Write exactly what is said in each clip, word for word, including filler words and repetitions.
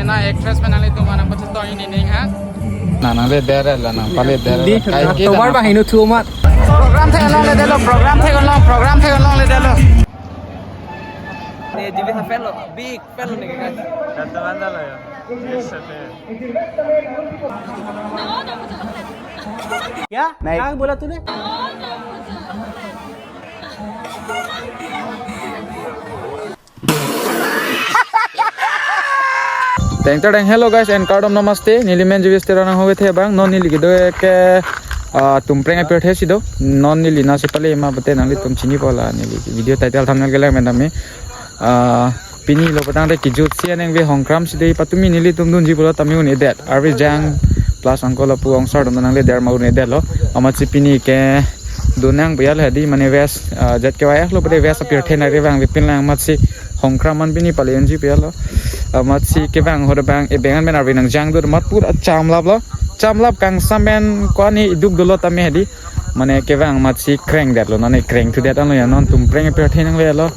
Na actress pen nanglitum aphan nangpachetong ini ning ha. Na nangledet la nangpaledet. Di, kai ke tovar bang hinu thu amat. Program theklongledetlo, program theklong, program theklongledetlo. Ne G V sa fan lo, big fan lo ne guys. Kata mana lo ya? Yes, sir. Ya, naik. Kang bola tu ne. Teng teng, hello guys and kardom namaste. Neli men Jewish Tera nang hoge the bang. Non neli kedo ke, ah, Tumpreng apirthe si do. Non neli nasi pale ma bete nanglitum chinipo la neli video title thumbnail kelang mendam me. Ah, pini lo patang de kijut si aneng ve Hongkram si de patumi nelitum dunji pulo tame un-edet. Arvi jang plus angko lapu ongsar dum nangledet ma un-edet lo. Amatsi pini ke dunang bial hadi mane West, ah, Z K Y F lo pade West apirthe nari vangvepin lang amatsi Hongkram an pini pale unji bial lo. Amatsi kevang hor bang e bengan men arvi nangjang dur mat pura chamlap lo. Chamlap kangsam pen ko-an iduk dolo tame hadi. Mane kevang amatsi krengdetlo, nane krengthudet anlo ya non Tumpreng apirthe nanglelo.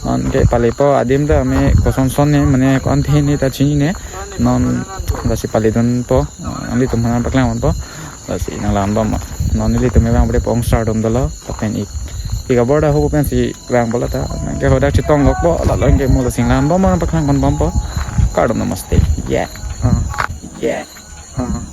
Non ke palepo adim ta me kosonson ne mane ko-an the ne ta chinine. Non lasi paledunpo, nanglitum aphan paklang ponpo. Lasi nanglangbom. Non nelitum vang bre pong sar dum dolo. Lapen ik, ik abor ta ho pensi vang bola ta. Nang ke hodak chetong lokpo, la lo ke mo lasi nanglangbom, nangpaklang ponbompo. Kardom namaste. Yeah. Ah. Yeah. Ah.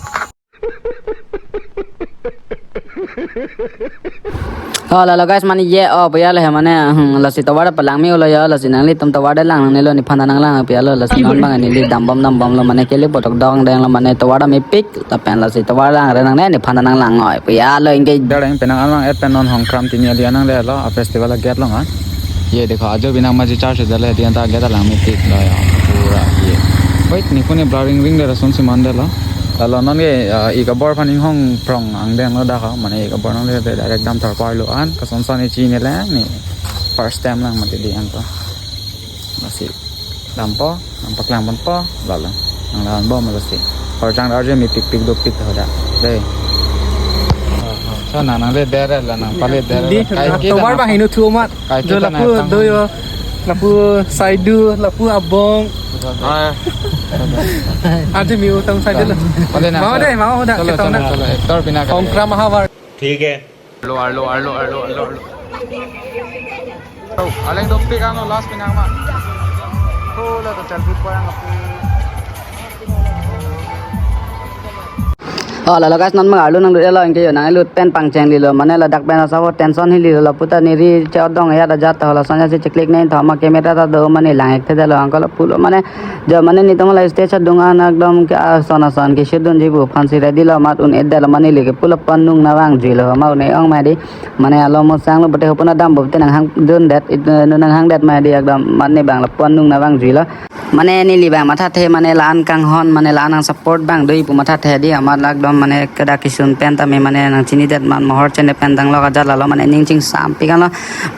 Oh, lalo guys, mane ye, oh, puya le, mane, hmm, lasi tovar palangme ulo ya, lasi nanglitum tovar ta lang nangnelo, nephan ta nanglang puya lo, lasi non bang neli dambom dambom lo, mane kele potok dong deng lo, mane tovar ta mepik, lapen lasi tovar langre nangne, nephan ta nanglang oi, puya lo, ingke. Dareng penang along et pen non Hongkram tini ali anang le lo, a festival a gate long a. Ye dekho, ajo binang maji charge dale, di anta gate lang mepik lo ya, pura ye. Wait, ni kuni blurring ring de rason si mande lo. Lalo non ke, ah, ik abor aphan inghong prong angdeng lo dak ha, mane ik abor nang le direct dam thar parlo an, kosonson ne chine lang ne. First time lang mati di anto. Lasi dampo, nangpaklang ponpo, lalo. Nanglangbom lasi. Horjang arje mepikpik dopik hoda. Dei. So nang nangledet la nangpaledet. Di, kai ke tovar nang bang hinu thu amat. Kai jo kita lapu nang do yo, lapu saidu, lapu abong. Ah. Ante mi utang saidu lo. Pale na, mau sir. Deh, mau dah, chalo, kita chalo, na. Chalo, actor bina kare. Hongkram ahavar. ठीक है. Arlo, arlo, arlo. Oh, aleng dopik ang lo last pinang ma. Oh, la to chalbi po ang apu. Oh, lalo guys, non mang arlo nanglut lo, ingke yo nanglut pen pangchenglilo, mane ladak pen asavo tension hililo, lapu ta neri chodong ya da jat ta hola sonya si cheklik nen thoma camera ta do mane lang ek thedetlo angkol pulo mane jo mane netum la stage adung an ekdom ke ason ason ke shoot dunji pu aphansi ready lo amat un-edetlo mane leke pulo pon nung navangjuilo ma un-e ong ma di mane alo mo sang lo bete hopona dampo te nanghang dundet, eh, nanghangdet ma di ekdom mane bang la pon nung navangjuilo. Mane neli bang mathathe mane la-an kanghon mane la-an nang support bang do-i pu mathathe di amat la ekdom mane kedak kisun pen tame mane nangchinidet man mohor chene pen danglok ajat lalo mane ning chingsampik anlo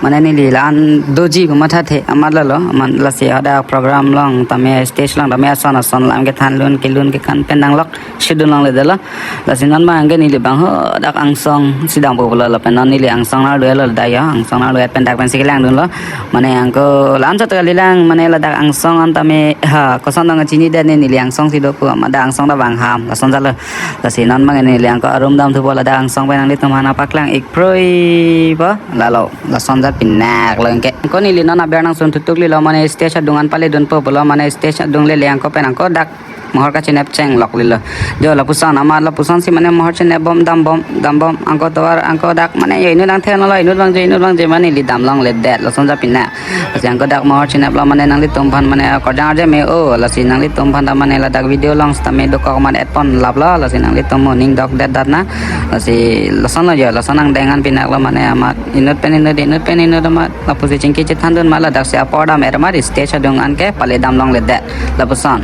mane neli la-an doji pu mathathe amat lalo man lasi hadak program long tame stage long tame ason ason lam kethan lun kelun kekan pen danglok shoot dun longledetlo. Lasi non bang ke neli bang hadak angsong si dampo pulo lapen non neli angsong nang arlo lo da ya, angsong nang arlo pen dak pensi kelang dunlo. Mane angko lam sat kali lang mane ladak angsong an tame ha koson dong chinidet ne neli angsong si do pu amat dak angsong ta bang ham lason jalo. Lasi non bang neli angko arum damthupo ladak angsong pen nanglitum aphan nangpaklang ik proi po lalo lason jat pinak lo ingke. Angko neli non aber nangsun thutuklilo mane stage adung an paledunpo pulo mane stage adung lele angko pen angko dak mohor kachinep chenglok lilo. Jo lapuson amat lapuson si mane mohor chinep bom dambom dambom angko tovar angko dak mane yo inut angthe nalo inut bangje inut bangje mane neli dam longledet lason jat pinak. Lasi angko dak mohor chinep lo mane nanglitum aphan mane korjang arje me o lasi nanglitum aphan ta mane ladak video long sitame dokok mane et pon laplo lasi nanglitum mo ning dokdet dat na. Lasi lason lo jo lason angdeng an pinak lo mane amat inut pen inut inut pen inut amat lapusi chingki chethan dun ma ladak si apor dam er amat stage adung an ke pale dam longledet. Lapuson.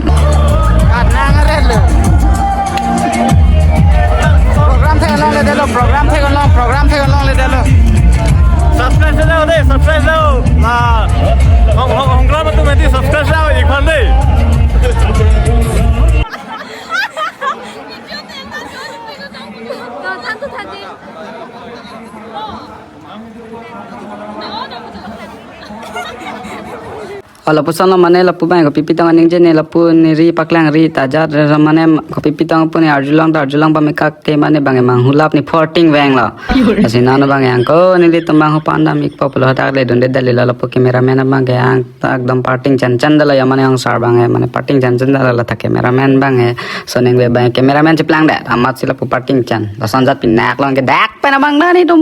Program theklongledetlo, program theklong, program theklongledetlo. Subscribe sa dei, subscribe sa. Ah, Hong, Hong, Hongkram atum mati subscribe sa, ik phan dei. Lapuson lo mane lapu abang kopi pitong aningje ne lapu ne ri paklang ri ta ajat mane kopi pitong pu ne arjulong ta arjulong pame kak te mane abang manghulap ne forting veng lo. Lasi nano abang angko nelitum abang ho pandam ikpo pulo hadak le dunde dali lo lapu cameraman abang ke ang ta ekdom parting chan chan dala ya mane ong sar abang mane parting chan chan dala la ta cameraman abang so neng ve abang cameraman cheplang det amat si lapu parting chan lason ajat pinak long ke dak pen abang nani dum.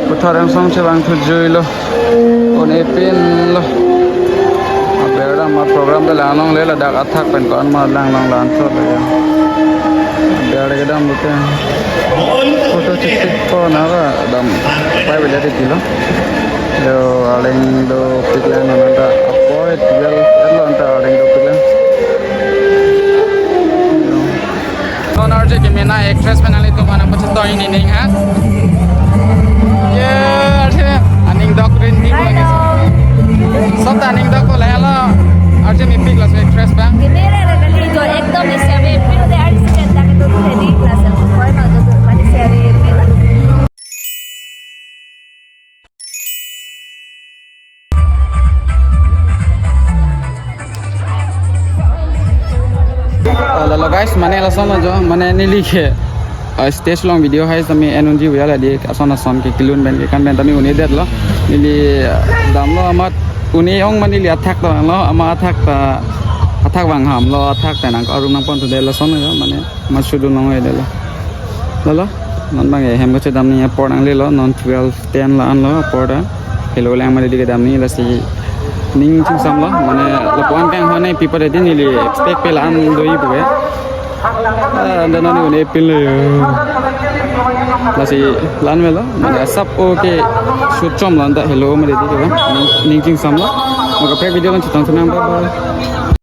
Puthot angsong chevang thu jui lo. Ko-an epin lo. Aber dam ma program ta langlongle ladak athak pen ko-an ma langlong lan thot lo ya. Aber kedam bute. Photo chepik ko na ba dam. Pai bela di lo. Yo aling dopik lang nang ta. Apoi tinggal lo anta aling dopik lang. Non arje ke mena actress pen nelitum aphan nangpachetong ning ha. Ye, arje aning dok rin di. Hello. Sob ta aning dok ko la lo. Arje mepik laso actress abang. Gini re re kali jo ekdom isi ave pil de arje ke dak itu ready class ko ma do mane isi ave pil. Lalo guys, mane lason ajo, mane neli ke, ah, stage along video hai sami enunji uya la di ason ason ke kelun pen ke kan pen tame un-e det lo. Neli, ah, damlo amat un-e ong mane neli athak ta lo, amat athak ta, athak vang ham lo, athak ta nang arum nangpon thu det lason ajo, mane masudun long e det lo. Lalo, non abang hem kachedam ni apor nangle lo, non twelve ten la-an lo apor ta. Hello lang mane di kedam ni lasi ning chingsam lo, mane lapu-an kang hone pipa de neli expect pe la-an do-i pu ke. Ah, anta nani un-e pin lo yo. Lasi la-an me lo, mane asap oke shoot chom lo anta hello mane di ke ning, ning chingsam lo. Maka pre video lang chetong thanang, bye bye.